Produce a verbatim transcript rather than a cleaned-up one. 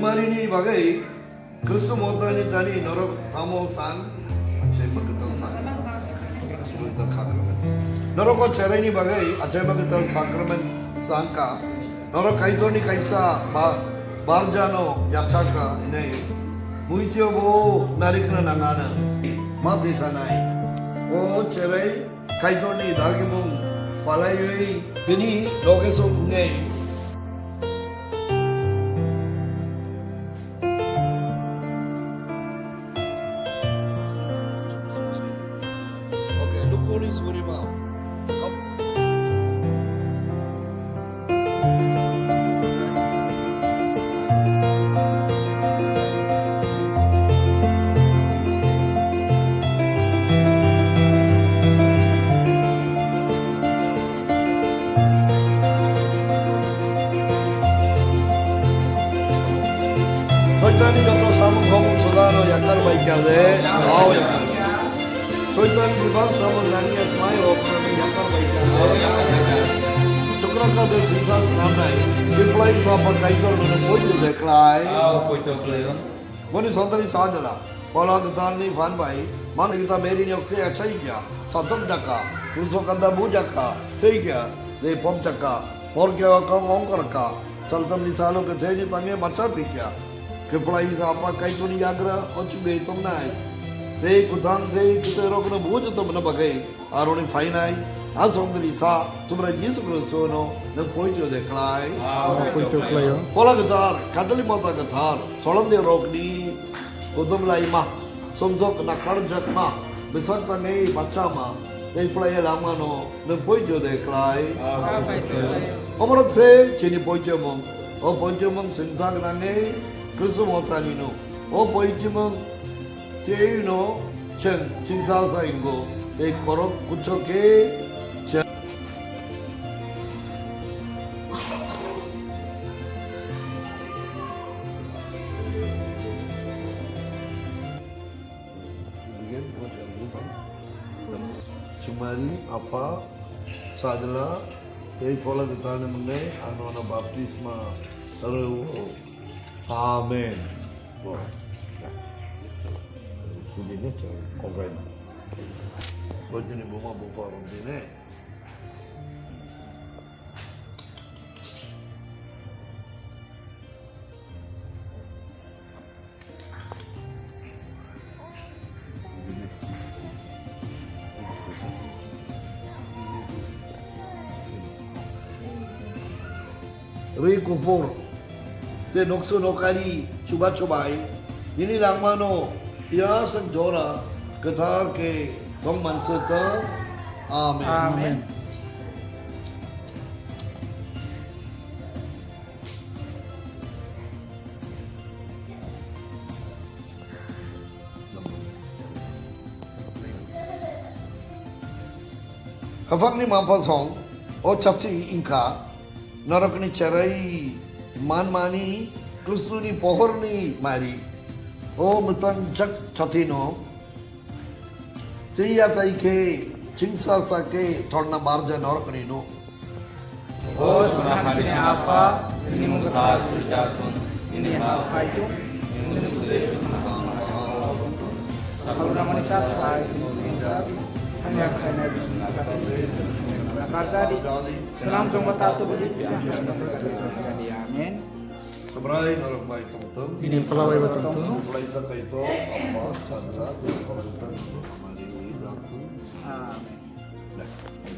Marini bagwi Kristo motani tani norok tamo san, achai bagwi tamo san. Norok o cheraini bagwi achai bagwi tamo sakramen sangka. Norok Kaitorni kaisa ba barjano yachaka inai. Muitio bo narikna nangana. Mati sanai. O cherai Kaitorni dagimung palaiwi bini location wngnai. Okay, lukuni suguri ma. Soitani joto samung khomung sodano yakar bai kya de, hao yakar. Soitani bebak samung nani ya smai rok nani yakar bai kya de. Chukra ka de singsa snamnai, kiplai sapa kaitor nani poitu de klai. Hao, poitu klai. Boni sontani sajala, pola kwtalni phan bai, man kita Mary ni okte achai kya, satok jaka, kurso kanda bu jaka, thei kya, de pom jaka, por kya ka ngong kar ka, saltam ni salo ke thei ni tange bacha pi kya. Kiplai sapa kaitorni yagra, ochu be tong nai. Tei kuthang tei kutai rok no bu joto mana bagai. Aroni phainai, a songdri sa, tumra Jisu Khristono, nang poito de klai. Ah, poito klai. Pola kwthar, Catholic mata kwthar, solande rokni, kudum laima, somjok nakarjakma, bisakta nei bachama, tei playa lamano, nang poito de klai. Ah, poito klai. Omorok se, chini poito mong, o poito mong singsak nange, Kristo motani no, o poito mong, Tei no cheng chingsa sa ingo tei korok kuchok ke cheng. Chumari, apa, sajla, tei pola kwtal ni mwngai, ano ano baptisma rw. Amen. Bo. Sujini chong, kongkai no. Bo jini buma bupa rok dine. Rwi kuphur tei noksu nokari chuba chubai nini langmano yasak jora kwthar khe tong manse tong. Amen. Amen. Haphangni mapha song, o chapchi wngkha, norokni cherai manmani Kristoni pohorni mari, o mwtangjak chatino, tei yatai khe chingsa sa khe thorna barja norokni no. O Swnamharni Apha, nini mung kwthar swijak thung, nini ha phai thung, nini mung sujai sung. Sakhalna mani sa khai, hamya khainai bising nakarjadi. Swnam jongma tato budi, jadi. Amen. Subrai norok bai tongthung. Nini phala bai bo tongthung. Phlaisa kaitor, Apha, Sajla, tei Phola Kwthar ni mari wi da.